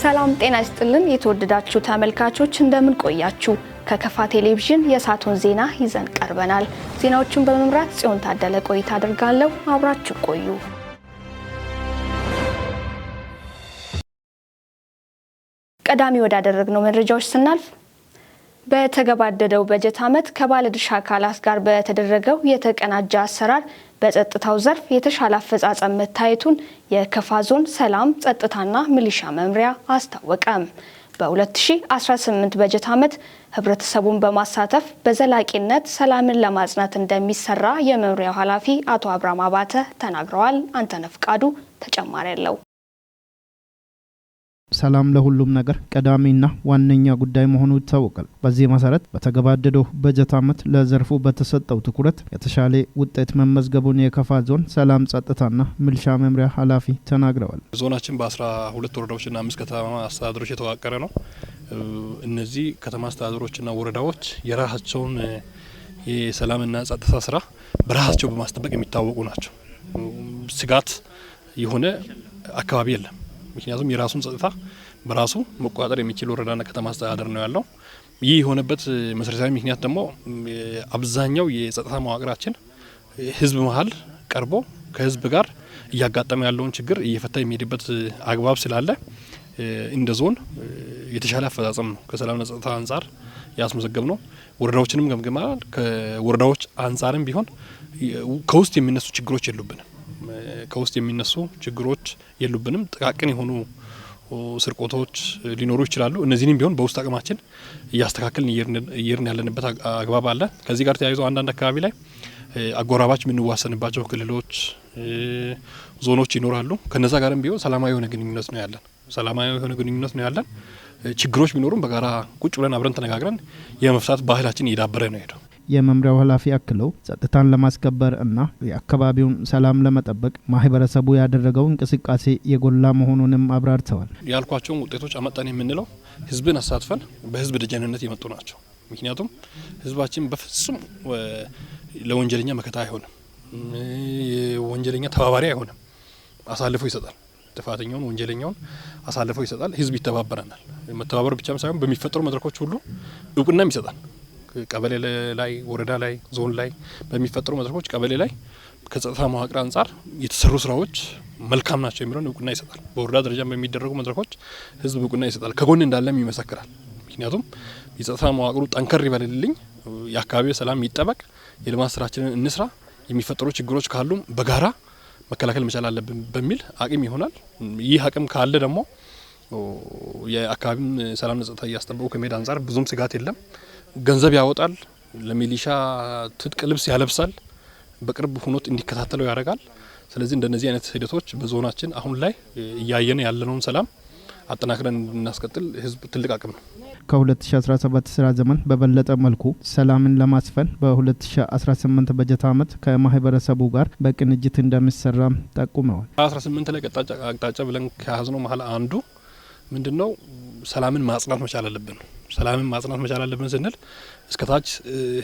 ሰላም ጤና ይስጥልን። የተወደዳችሁ ተመልካቾች፣ እንደምን ቆያችሁ? ከከፋ ቴሌቪዥን የሰዓቱን ዜና ይዘን ቀርበናል። ዜናዎቹን በመምራት ጽዮን ታደለ ቆይታ አድርጋለሁ። አብራችሁ ቆዩ። ቀዳሚ ወዳደረግነው መረጃዎች ስናልፍ፣ በተገባደደው በጀት ዓመት ከባለድርሻ አካላት ጋር በተደረገው የተቀናጀ አሰራር በጸጥታው ዘርፍ የተሻለ አፈጻጸም መታየቱን የከፋ ዞን ሰላም፣ ጸጥታና ሚሊሻ መምሪያ አስታወቀ። በ2018 በጀት ዓመት ህብረተሰቡን በማሳተፍ በዘላቂነት ሰላምን ለማጽናት እንደሚሰራ የመምሪያው ኃላፊ አቶ አብርሃም አባተ ተናግረዋል። አንተነህ ፍቃዱ ተጨማሪ አለው። ሰላም ለሁሉም ነገር ቀዳሚና ዋነኛ ጉዳይ መሆኑ ይታወቃል። በዚህ መሰረት በተገባደደው በጀት ዓመት ለዘርፉ በተሰጠው ትኩረት የተሻለ ውጤት መመዝገቡን የከፋ ዞን ሰላም፣ ጸጥታና ሚሊሻ መምሪያ ኃላፊ ተናግረዋል። ዞናችን በ12 ወረዳዎችና 5 ከተማ አስተዳደሮች የተዋቀረ ነው። እነዚህ ከተማ አስተዳደሮችና ወረዳዎች የራሳቸውን የሰላምና ጸጥታ ስራ በራሳቸው በማስጠበቅ የሚታወቁ ናቸው። ስጋት የሆነ አካባቢ የለም። ምክንያቱም የራሱን ጸጥታ በራሱ መቆጣጠር የሚችል ወረዳና ከተማ አስተዳደር ነው ያለው። ይህ የሆነበት መሰረታዊ ምክንያት ደግሞ አብዛኛው የጸጥታ መዋቅራችን ህዝብ መሀል ቀርቦ ከህዝብ ጋር እያጋጠመ ያለውን ችግር እየፈታ የሚሄድበት አግባብ ስላለ እንደ ዞን የተሻለ አፈጻጸም ነው ከሰላምና ጸጥታ አንጻር ያስመዘገብ ነው። ወረዳዎችንም ገምግመናል። ከወረዳዎች አንጻርም ቢሆን ከውስጥ የሚነሱ ችግሮች የሉብንም። ከውስጥ የሚነሱ ችግሮች የሉብንም። ጥቃቅን የሆኑ ስርቆቶች ሊኖሩ ይችላሉ። እነዚህንም ቢሆን በውስጥ አቅማችን እያስተካከልን እየሄድን ያለንበት አግባብ አለ። ከዚህ ጋር ተያይዞ አንዳንድ አካባቢ ላይ አጎራባች የምንዋሰንባቸው ክልሎች፣ ዞኖች ይኖራሉ። ከነዛ ጋርም ቢሆን ሰላማዊ የሆነ ግንኙነት ነው ያለን። ሰላማዊ የሆነ ግንኙነት ነው ያለን። ችግሮች ቢኖሩም በጋራ ቁጭ ብለን አብረን ተነጋግረን የመፍታት ባህላችን እየዳበረ ነው ሄደው። የመምሪያው ኃላፊ አክለው ጸጥታን ለማስከበር እና የአካባቢውን ሰላም ለመጠበቅ ማህበረሰቡ ያደረገው እንቅስቃሴ የጎላ መሆኑንም አብራርተዋል። ያልኳቸውን ውጤቶች አመጣን የምንለው ህዝብን አሳትፈን በህዝብ ደጀንነት የመጡ ናቸው። ምክንያቱም ህዝባችን በፍጹም ለወንጀለኛ መከታ አይሆንም፣ የወንጀለኛ ተባባሪ አይሆንም። አሳልፎ ይሰጣል። ጥፋተኛውን፣ ወንጀለኛውን አሳልፎ ይሰጣል። ህዝብ ይተባበረናል። መተባበር ብቻም ሳይሆን በሚፈጠሩ መድረኮች ሁሉ እውቅናም ይሰጣል። ቀበሌ ላይ፣ ወረዳ ላይ፣ ዞን ላይ በሚፈጠሩ መድረኮች ቀበሌ ላይ ከጸጥታ መዋቅር አንጻር የተሰሩ ስራዎች መልካም ናቸው የሚለውን እውቅና ይሰጣል። በወረዳ ደረጃ በሚደረጉ መድረኮች ህዝብ እውቅና ይሰጣል። ከጎን እንዳለም ይመሰክራል። ምክንያቱም የጸጥታ መዋቅሩ ጠንከር ይበልልኝ፣ የአካባቢው ሰላም ይጠበቅ፣ የልማት ስራችንን እንስራ፣ የሚፈጠሩ ችግሮች ካሉም በጋራ መከላከል መቻል አለብን በሚል አቅም ይሆናል። ይህ አቅም ካለ ደግሞ የአካባቢውን ሰላምና ጸጥታ እያስጠበቁ ከመሄድ አንጻር ብዙም ስጋት የለም። ገንዘብ ያወጣል፣ ለሚሊሻ ትጥቅ ልብስ ያለብሳል፣ በቅርብ ሁኖት እንዲከታተለው ያደርጋል። ስለዚህ እንደነዚህ አይነት ሂደቶች በዞናችን አሁን ላይ እያየን ያለነውን ሰላም አጠናክረን እንድናስቀጥል ህዝብ ትልቅ አቅም ነው። ከ2017 ስራ ዘመን በበለጠ መልኩ ሰላምን ለማስፈን በ2018 በጀት ዓመት ከማህበረሰቡ ጋር በቅንጅት እንደሚሰራም ጠቁመዋል። 18 ላይ አቅጣጫ ብለን ከያዝነው መሀል አንዱ ምንድነው? ሰላምን ማጽናት መቻል አለብን። ሰላምን ማጽናት መቻል አለብን ስንል እስከታች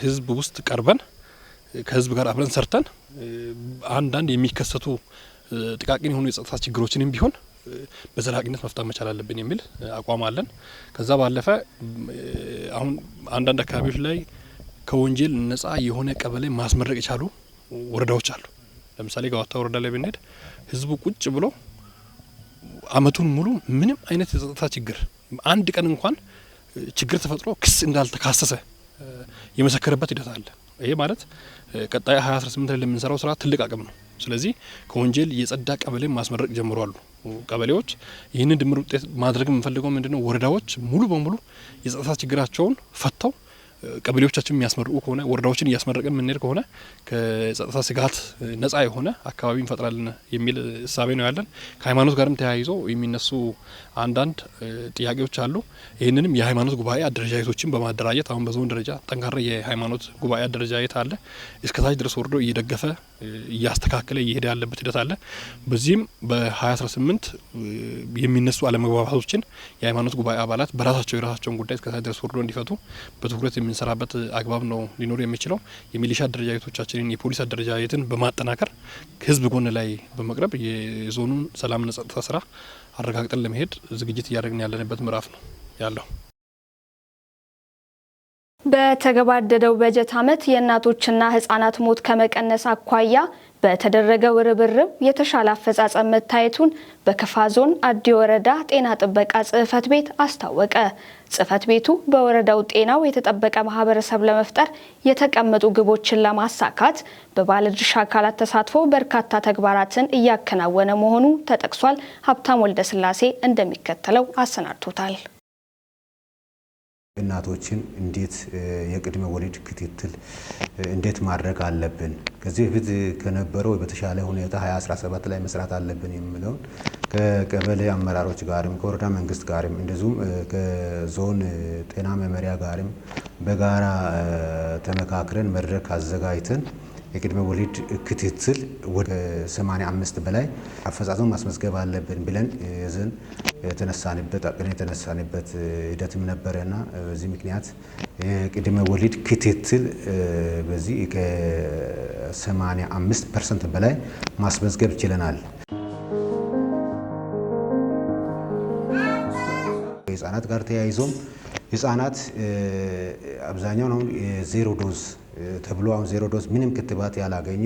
ህዝብ ውስጥ ቀርበን ከህዝብ ጋር አብረን ሰርተን አንዳንድ የሚከሰቱ ጥቃቅን የሆኑ የጸጥታ ችግሮችንም ቢሆን በዘላቂነት መፍታት መቻል አለብን የሚል አቋም አለን። ከዛ ባለፈ አሁን አንዳንድ አካባቢዎች ላይ ከወንጀል ነጻ የሆነ ቀበሌ ማስመረቅ የቻሉ ወረዳዎች አሉ። ለምሳሌ ገዋታ ወረዳ ላይ ብንሄድ ህዝቡ ቁጭ ብሎ አመቱን ሙሉ ምንም አይነት የጸጥታ ችግር፣ አንድ ቀን እንኳን ችግር ተፈጥሮ ክስ እንዳልተካሰሰ የመሰከረበት ሂደት አለ። ይሄ ማለት ቀጣይ 2018 ላይ ለምንሰራው ስራ ትልቅ አቅም ነው። ስለዚህ ከወንጀል የጸዳ ቀበሌ ማስመረቅ ጀምሯሉ ቀበሌዎች። ይህንን ድምር ውጤት ማድረግ የምንፈልገው ምንድነው? ወረዳዎች ሙሉ በሙሉ የጸጥታ ችግራቸውን ፈተው ቀበሌዎቻችን የሚያስመርቁ ከሆነ፣ ወረዳዎችን እያስመረቅን የምንሄድ ከሆነ ከጸጥታ ስጋት ነጻ የሆነ አካባቢ እንፈጥራለን የሚል እሳቤ ነው ያለን። ከሃይማኖት ጋርም ተያይዞ የሚነሱ አንዳንድ ጥያቄዎች አሉ። ይህንንም የሃይማኖት ጉባኤ አደረጃጀቶችን በማደራጀት አሁን በዞን ደረጃ ጠንካራ የሃይማኖት ጉባኤ አደረጃጀት አለ። እስከታች ድረስ ወርዶ እየደገፈ፣ እያስተካከለ እየሄደ ያለበት ሂደት አለ። በዚህም በ2018 የሚነሱ አለመግባባቶችን የሃይማኖት ጉባኤ አባላት በራሳቸው የራሳቸውን ጉዳይ እስከታች ድረስ ወርዶ እንዲፈቱ በትኩረት የምንሰራበት አግባብ ነው ሊኖር የሚችለው። የሚሊሻ አደረጃጀቶቻችንን፣ የፖሊስ አደረጃጀትን በማጠናከር ህዝብ ጎን ላይ በመቅረብ የዞኑን ሰላምና ጸጥታ ስራ አረጋግጠን ለመሄድ ዝግጅት እያደረግን ያለንበት ምዕራፍ ነው ያለው። በተገባደደው በጀት ዓመት የእናቶችና ህጻናት ሞት ከመቀነስ አኳያ በተደረገው ርብርብ የተሻለ አፈጻጸም መታየቱን በከፋ ዞን አዲ ወረዳ ጤና ጥበቃ ጽሕፈት ቤት አስታወቀ። ጽሕፈት ቤቱ በወረዳው ጤናው የተጠበቀ ማህበረሰብ ለመፍጠር የተቀመጡ ግቦችን ለማሳካት በባለድርሻ አካላት ተሳትፎ በርካታ ተግባራትን እያከናወነ መሆኑ ተጠቅሷል። ሀብታም ወልደስላሴ እንደሚከተለው አሰናድቶታል። እናቶችን እንዴት የቅድመ ወሊድ ክትትል እንዴት ማድረግ አለብን፣ ከዚህ በፊት ከነበረው በተሻለ ሁኔታ 2017 ላይ መስራት አለብን የሚለውን ከቀበሌ አመራሮች ጋርም፣ ከወረዳ መንግስት ጋርም፣ እንደዚሁም ከዞን ጤና መመሪያ ጋርም በጋራ ተመካክረን መድረክ አዘጋጅተን የቅድመ ወሊድ ክትትል ወደ 85 በላይ አፈጻጸም ማስመዝገብ አለብን ብለን ይዘን የተነሳንበት፣ አቅደን የተነሳንበት ሂደትም ነበረና በዚህ ምክንያት የቅድመ ወሊድ ክትትል በዚህ ከ85% በላይ ማስመዝገብ ችለናል። ከህጻናት ጋር ተያይዞም ህጻናት አብዛኛውን አሁን zero dose ተብሎ፣ አሁን zero dose ምንም ክትባት ያላገኙ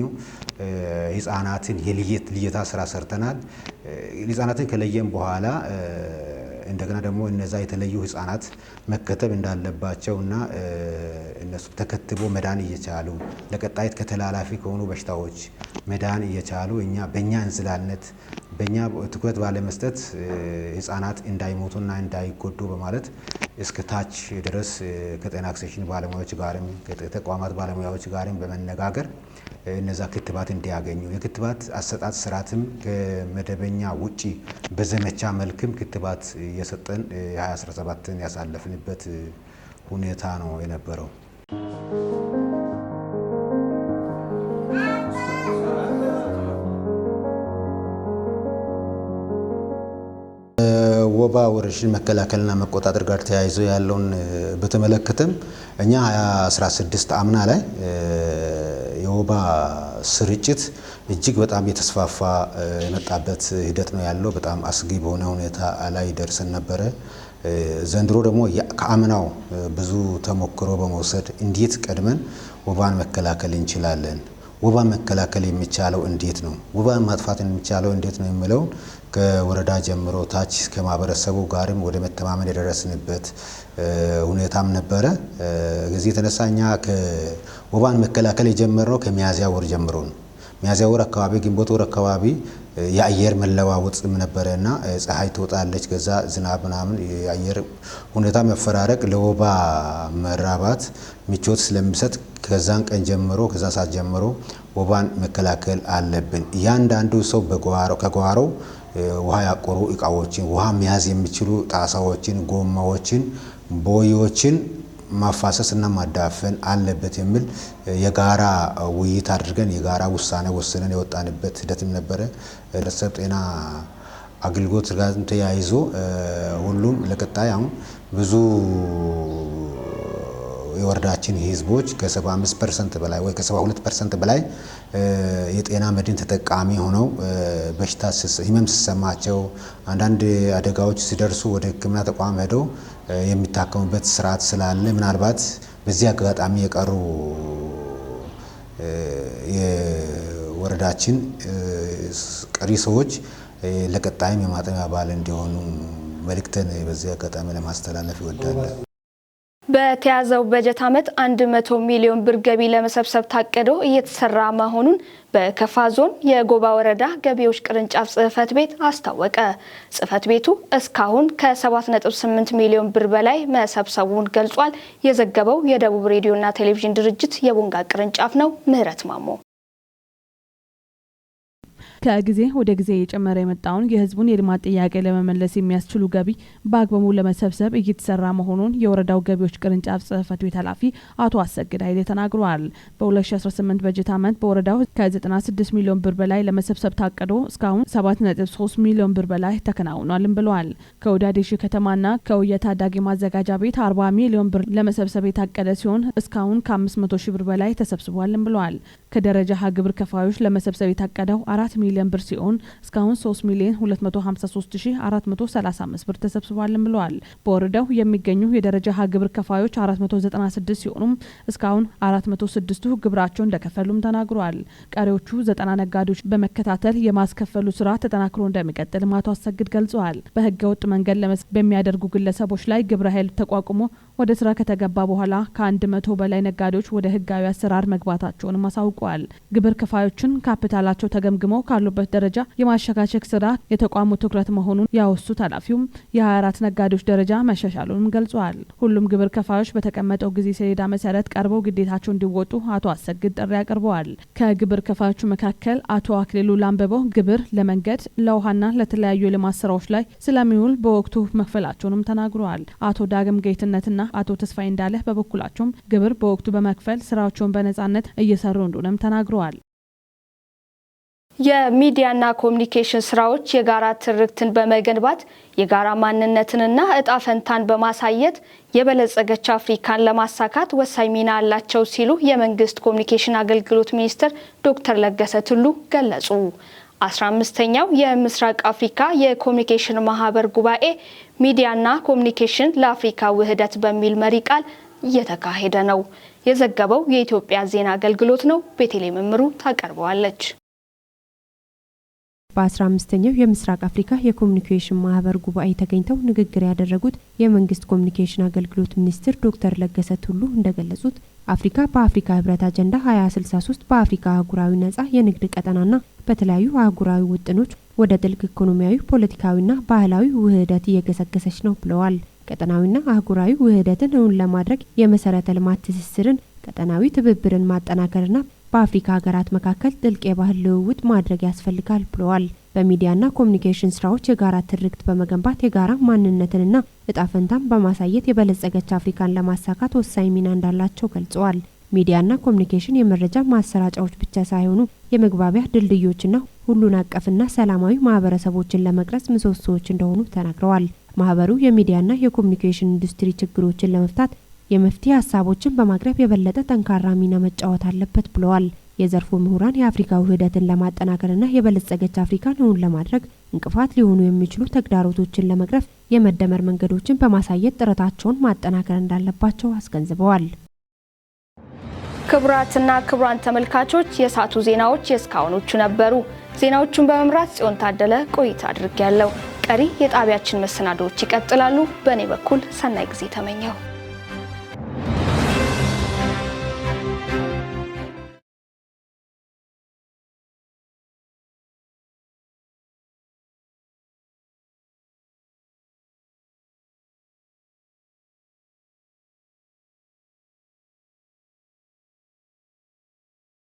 ህጻናትን የልየት ልየታ ስራ ሰርተናል። ህጻናትን ከለየን በኋላ እንደገና ደግሞ እነዛ የተለዩ ህጻናት መከተብ እንዳለባቸው እና እነሱ ተከትቦ መዳን እየቻሉ፣ ለቀጣይ ከተላላፊ ከሆኑ በሽታዎች መዳን እየቻሉ፣ እኛ በእኛ እንዝላልነት፣ በእኛ ትኩረት ባለመስጠት ህጻናት እንዳይሞቱና እንዳይጎዱ በማለት እስከ ታች ድረስ ከጤና ኤክስቴንሽን ባለሙያዎች ጋርም ከተቋማት ባለሙያዎች ጋርም በመነጋገር እነዛ ክትባት እንዲያገኙ፣ የክትባት አሰጣጥ ስርዓትም ከመደበኛ ውጪ በዘመቻ መልክም ክትባት እየሰጠን የ2017ን ያሳለፍንበት ሁኔታ ነው የነበረው። ወባ ወረርሽኝ መከላከልና መቆጣጠር ጋር ተያይዞ ያለውን በተመለከተም እኛ 2016 አምና ላይ የወባ ስርጭት እጅግ በጣም የተስፋፋ የመጣበት ሂደት ነው ያለው። በጣም አስጊ በሆነ ሁኔታ ላይ ደርሰን ነበረ። ዘንድሮ ደግሞ ከአምናው ብዙ ተሞክሮ በመውሰድ እንዴት ቀድመን ወባን መከላከል እንችላለን፣ ወባን መከላከል የሚቻለው እንዴት ነው፣ ወባን ማጥፋት የሚቻለው እንዴት ነው የሚለውን ከወረዳ ጀምሮ ታች ከማህበረሰቡ ጋርም ወደ መተማመን የደረስንበት ሁኔታም ነበረ። ከዚህ የተነሳ እኛ ወባን መከላከል የጀመርነው ከሚያዝያ ወር ጀምሮ ነው። ሚያዝያ ወር አካባቢ፣ ግንቦት ወር አካባቢ የአየር መለዋወጥም ነበረ እና ፀሐይ ትወጣለች፣ ከዛ ዝናብ ምናምን፣ የአየር ሁኔታ መፈራረቅ ለወባ መራባት ምቾት ስለሚሰጥ ከዛን ቀን ጀምሮ፣ ከዛ ሰዓት ጀምሮ ወባን መከላከል አለብን። እያንዳንዱ ሰው ከጓሮ ውሃ ያቆሩ እቃዎችን፣ ውሃ መያዝ የሚችሉ ጣሳዎችን፣ ጎማዎችን፣ ቦዮችን ማፋሰስ እና ማዳፈን አለበት የሚል የጋራ ውይይት አድርገን የጋራ ውሳኔ ወስነን የወጣንበት ሂደትም ነበረ። ህብረተሰብ ጤና አገልግሎት ጋር ተያይዞ ሁሉም ለቀጣይ አሁን ብዙ የወረዳችን ህዝቦች ከ75% በላይ ወይ ከ72% በላይ የጤና መድን ተጠቃሚ ሆነው በሽታ ህመም ሲሰማቸው፣ አንዳንድ አደጋዎች ሲደርሱ ወደ ሕክምና ተቋም ሄደው የሚታከሙበት ስርዓት ስላለ፣ ምናልባት በዚህ አጋጣሚ የቀሩ የወረዳችን ቀሪ ሰዎች ለቀጣይም የማጠሚያ አባል እንዲሆኑ መልእክትን በዚህ አጋጣሚ ለማስተላለፍ እወዳለሁ። በተያዘው በጀት ዓመት 100 ሚሊዮን ብር ገቢ ለመሰብሰብ ታቅዶ እየተሰራ መሆኑን በከፋ ዞን የጎባ ወረዳ ገቢዎች ቅርንጫፍ ጽሕፈት ቤት አስታወቀ። ጽሕፈት ቤቱ እስካሁን ከ7.8 ሚሊዮን ብር በላይ መሰብሰቡን ገልጿል። የዘገበው የደቡብ ሬዲዮና ቴሌቪዥን ድርጅት የቦንጋ ቅርንጫፍ ነው። ምህረት ማሞ። ከጊዜ ወደ ጊዜ እየጨመረ የመጣውን የህዝቡን የልማት ጥያቄ ለመመለስ የሚያስችሉ ገቢ በአግባቡ ለመሰብሰብ እየተሰራ መሆኑን የወረዳው ገቢዎች ቅርንጫፍ ጽህፈት ቤት ኃላፊ አቶ አሰግድ ኃይሌ ተናግረዋል። በ2018 በጀት ዓመት በወረዳው ከ96 ሚሊዮን ብር በላይ ለመሰብሰብ ታቅዶ እስካሁን 7.3 ሚሊዮን ብር በላይ ተከናውኗልም ብለዋል። ከወዳዴሺ ከተማና ከውየታ ዳጊ ማዘጋጃ ቤት 40 ሚሊዮን ብር ለመሰብሰብ የታቀደ ሲሆን እስካሁን ከ500 ሺህ ብር በላይ ተሰብስቧልም ብለዋል። ከደረጃ ሀ ግብር ከፋዮች ለመሰብሰብ የታቀደው 4 ሚሊዮን ብር ሲሆን እስካሁን 3 ሚሊዮን 253435 ብር ተሰብስቧልም ብለዋል። በወረዳው የሚገኙ የደረጃ ሀ ግብር ከፋዮች 496 ሲሆኑም እስካሁን 406ቱ ግብራቸውን እንደከፈሉም ተናግረዋል። ቀሪዎቹ 90 ነጋዴዎች በመከታተል የማስከፈሉ ስራ ተጠናክሮ እንደሚቀጥል አቶ አሰግድ ገልጸዋል። በህገ ወጥ መንገድ በሚያደርጉ ግለሰቦች ላይ ግብረ ኃይል ተቋቁሞ ወደ ስራ ከተገባ በኋላ ከ100 በላይ ነጋዴዎች ወደ ህጋዊ አሰራር መግባታቸውንም አሳውቀዋል። ግብር ከፋዮችን ካፒታላቸው ተገምግመው ካሉበት ደረጃ የማሸጋሸግ ስራ የተቋሙ ትኩረት መሆኑን ያወሱት ኃላፊውም የ24 ነጋዴዎች ደረጃ መሻሻሉንም ገልጸዋል። ሁሉም ግብር ከፋዮች በተቀመጠው ጊዜ ሰሌዳ መሰረት ቀርበው ግዴታቸው እንዲወጡ አቶ አሰግድ ጥሪ አቅርበዋል። ከግብር ከፋዮቹ መካከል አቶ አክሊሉ ላንበበው ግብር ለመንገድ፣ ለውሃና ለተለያዩ የልማት ስራዎች ላይ ስለሚውል በወቅቱ መክፈላቸውንም ተናግረዋል። አቶ ዳግም ጌትነትና አቶ ተስፋዬ እንዳለ በበኩላቸውም ግብር በወቅቱ በመክፈል ስራቸውን በነጻነት እየሰሩ እንደሆነም ተናግረዋል። የሚዲያና ኮሚኒኬሽን ስራዎች የጋራ ትርክትን በመገንባት የጋራ ማንነትንና እጣ ፈንታን በማሳየት የበለጸገች አፍሪካን ለማሳካት ወሳኝ ሚና አላቸው ሲሉ የመንግስት ኮሚኒኬሽን አገልግሎት ሚኒስትር ዶክተር ለገሰ ቱሉ ገለጹ። 15ኛው የምስራቅ አፍሪካ የኮሚኒኬሽን ማህበር ጉባኤ ሚዲያና ኮሚኒኬሽን ለአፍሪካ ውህደት በሚል መሪ ቃል እየተካሄደ ነው። የዘገበው የኢትዮጵያ ዜና አገልግሎት ነው። ቤተልሔም እምሩ ታቀርበዋለች። በ15ኛው የምስራቅ አፍሪካ የኮሚኒኬሽን ማህበር ጉባኤ ተገኝተው ንግግር ያደረጉት የመንግስት ኮሚኒኬሽን አገልግሎት ሚኒስትር ዶክተር ለገሰ ቱሉ እንደገለጹት አፍሪካ በአፍሪካ ህብረት አጀንዳ 2063፣ በአፍሪካ አህጉራዊ ነጻ የንግድ ቀጠናና በተለያዩ አህጉራዊ ውጥኖች ወደ ጥልቅ ኢኮኖሚያዊ፣ ፖለቲካዊና ባህላዊ ውህደት እየገሰገሰች ነው ብለዋል። ቀጠናዊና አህጉራዊ ውህደትን እውን ለማድረግ የመሰረተ ልማት ትስስርን፣ ቀጠናዊ ትብብርን ማጠናከርና በአፍሪካ ሀገራት መካከል ጥልቅ የባህል ልውውጥ ማድረግ ያስፈልጋል ብለዋል። በሚዲያና ኮሚኒኬሽን ስራዎች የጋራ ትርክት በመገንባት የጋራ ማንነትንና እጣ ፈንታን በማሳየት የበለጸገች አፍሪካን ለማሳካት ወሳኝ ሚና እንዳላቸው ገልጸዋል። ሚዲያና ኮሚኒኬሽን የመረጃ ማሰራጫዎች ብቻ ሳይሆኑ የመግባቢያ ድልድዮችና ሁሉን አቀፍና ሰላማዊ ማህበረሰቦችን ለመቅረጽ ምሰሶዎች እንደሆኑ ተናግረዋል። ማህበሩ የሚዲያና የኮሚኒኬሽን ኢንዱስትሪ ችግሮችን ለመፍታት የመፍትሄ ሀሳቦችን በማቅረብ የበለጠ ጠንካራ ሚና መጫወት አለበት ብለዋል። የዘርፉ ምሁራን የአፍሪካ ውህደትን ለማጠናከርና የበለጸገች አፍሪካን እውን ለማድረግ እንቅፋት ሊሆኑ የሚችሉ ተግዳሮቶችን ለመቅረፍ የመደመር መንገዶችን በማሳየት ጥረታቸውን ማጠናከር እንዳለባቸው አስገንዝበዋል። ክቡራትና ክቡራን ተመልካቾች፣ የሰዓቱ ዜናዎች የእስካሁኖቹ ነበሩ። ዜናዎቹን በመምራት ጽዮን ታደለ ቆይታ አድርጌያለሁ። ቀሪ የጣቢያችን መሰናዶዎች ይቀጥላሉ። በእኔ በኩል ሰናይ ጊዜ ተመኘሁ።